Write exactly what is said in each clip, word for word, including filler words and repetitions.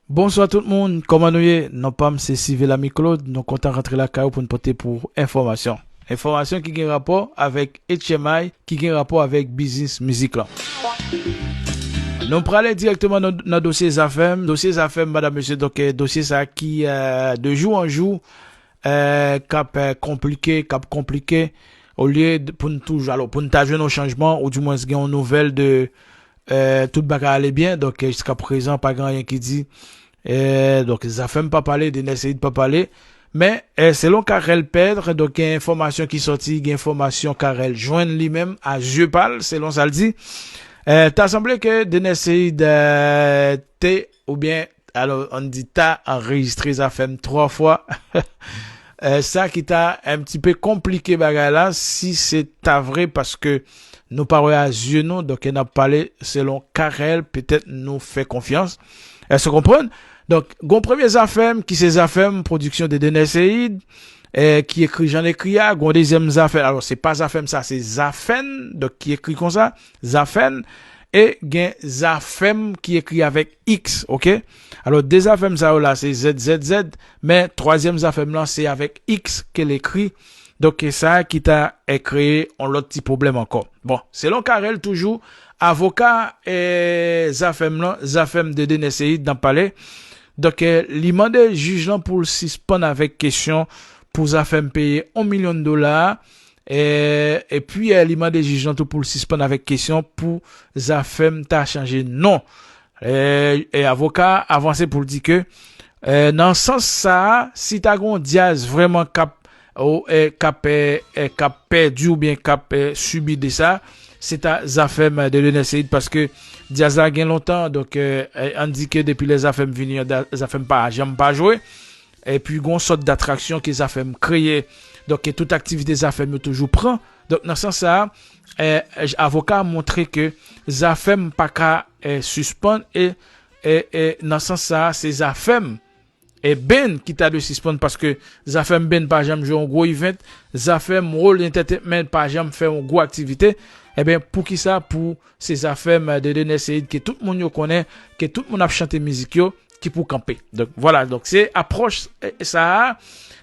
Bonswa tout moun, kòman nou ye? Non pa m se Sive Lami Claude, nou kontan rantre lakay ou pou n pote pou enfòmasyon. Enfòmasyon ki gen rapò avèk H M I, ki gen rapò avèk biznis mizik lan. Nou prale dirèkteman nan, nan dosye Zafèm. Dosye Zafèm, madam, mesye, donk, eh, dosye sa ki, eh, de jou an jou, eh, k ap, eh, konplike, k ap konplike, olye pou n toujou, alò, pou n ta jwenn yon chanjman, oudimwens gen yon nouvèl de, eh, tout bagay ale byen, donk, eh, jiska prezan, pa gen anyen ki di. Eh, donk, Zafèm pa pale, Denè Seyid pa pale, men, eh, selon Carel Pedre, donk, gen enfòmasyon ki sòti, gen enfòmasyon Carel jwenn li menm, a zye pa l, selon sa l di. Eh, ta sanble ke Denè Seyid, eh, te, oubyen, alò, ann di ta anrejistre Zafèm twa fwa. Eh, sa ki ta un petit peu konplike bagay la, si se ta vre, paske nou pa wè a zye nou, donk n ap pale selon Carel, petèt nou fè konfyans. Èske w konprann? Donk, gon premye Zafèm, ki se Zafèm, pwodiksyon de Denè Seyid, eh, ki ekri jan l ekri a, gon dezyèm Zafèm, alò, se pa Zafèm sa, se Zafèm, donk, ki ekri konsa, Zafèm, e gen Zafèm ki ekri avèk X, oke? Alò, de Zafèm sa yo la, se Z Z Z, men twazyèm Zafèm lan, se avèk X ke l ekri. Donk, e sa ki ta, eh, kreye yon lòt ti pwoblèm ankò. Bon, selon Carel, toujou, avoka, eh, Zafèm lan, Zafèm de Denè Seyid, n ap pale. Donk, eh, li mande jij lan pou l sispann avèk kesyon pou Zafèm peye yon milyon dola, eh, epi, eh, li mande jij lan tou pou l sispann avèk kesyon pou Zafèm ta chanje non. Eh, eh, avoka a avanse pou l di ke, eh, nan sans sa a, si ta gen yon djaz vrèman k ap, o, eh, k ap, eh, eh, k ap pèdi oubyen k ap, eh, sibi de sa, se ta Zafèm de Denè Seyid, paske djaz la gen lontan, donk, eh, eh, ann di ke depi lè Zafèm vini an, da-, Zafèm pa janm pa jwe. Epi, gon sòt datraksyon ke Zafèm kreye. Donk, ke tout aktivite Zafèm yo toujou pran. Donk, nan sans sa a, eh, avoka a montre ke Zafèm pa ka, eh, sispann e, e, e nan sans sa a, se Zafèm, e, Band ki ta dwe sispann, paske Zafèm Band pa janm jwe yon gwo event, Zafèm World Entertainment pa janm fè yon gwo aktivite. Ebyen, poukisa pou se Zafèm, eh, de Denè Seyid ke tout moun yo konnen, ke tout moun ap chante mizik yo, ki pou kanpe. Donk, vwala, donk, se apwòch, eh, sa a.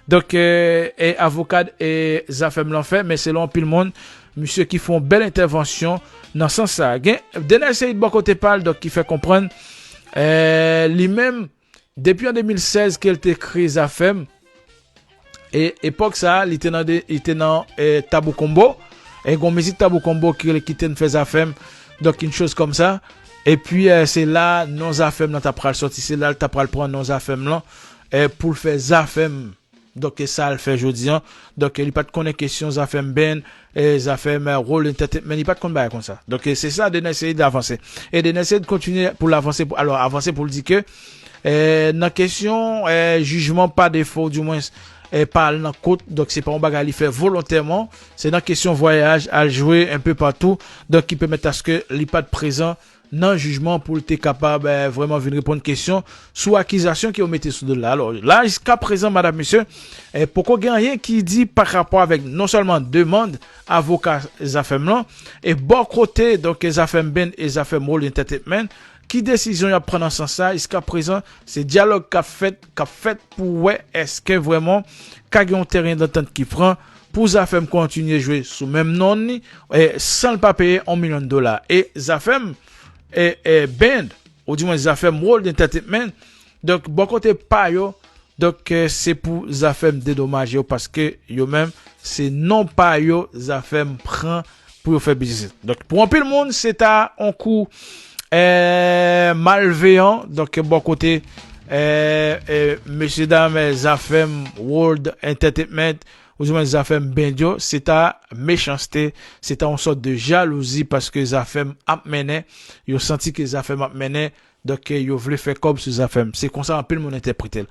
Donk, eh, eh, avoka, eh, Zafèm lan fè, men selon anpil moun, misye ki fè yon bèl entèvansyon nan sans sa a. Gen Denè Seyid bò kote pa l, donk, ki fè konprann, eh, li menm, depi an de mil sèz ke l te kreye Zafèm, e epòk sa a, li te nan de, li te nan, eh, Tabou Combo. E gon mizik Tabou Combo ki rele Kite n fè Zafèm, donk, une chose comme ça. Epi, eh, se la non Zafèm lan ta pral sòti, se la l ta pral pran non Zafèm lan, eh, pou l fè Zafèm. Donk, e sa l fè jodi an. Donk, li pa t konnen kesyon Zafèm Band, eh, Zafèm, eh, World Entertainment, li pa t konn bagay konsa. Donk, eh, se sa Denè Seyid avanse. E Denè Seyid kontinye pou l avanse, pou, alò, avanse pou l di ke, eh, nan kesyon, eh, jijman pa defo, oudimwens, eh, pa al nan kot, donk se pa yon bagay li fè volontèman, se nan kesyon vwayaj, al jwe enpe patou, donk ki pèmèt aske li pa t prezan nan jijman pou l te kapab, eh, vrèman vin reponn kesyon sou akizasyon ke yo mete sou do l la. Alò, la, jiska prezan, madam, mesye, eh, poko gen anyen ki di pa rapò avèk non sèlman demann avoka Zafèm lan, e bò kote, donk, Zafèm Band e Zafèm World Entertainment, ki desizyon y ap pran nan sans sa, jiska prezan, se dyalòg k ap fèt, k ap fèt pou wè èske vrèman ka gen yon teren dantant ki pran pou Zafèm kontinye jwe sou menm non li, eh, san l pa peye yon milyon dola. E Zafèm, eh, eh, Band, oudimwens Zafèm World Entertainment, donk, bò kote pa yo, donk, eh, se pou Zafèm dedomaje yo, paske yo menm, se non pa yo Zafèm pran pou yo fè biznis. Donk, pou anpil moun, se ta yon kou, eh, malveyan, donk, bò kote, eh, eh, mesye dam, eh, Zafèm World Entertainment, oudimwens Zafèm Band yo, se ta mechanste, se ta yon sòt de jalouzi, paske Zafèm ap mennen, yo santi ke Zafèm ap mennen, donk, eh, yo vle fè kòb sou Zafèm. Se konsa anpil moun entèprete l.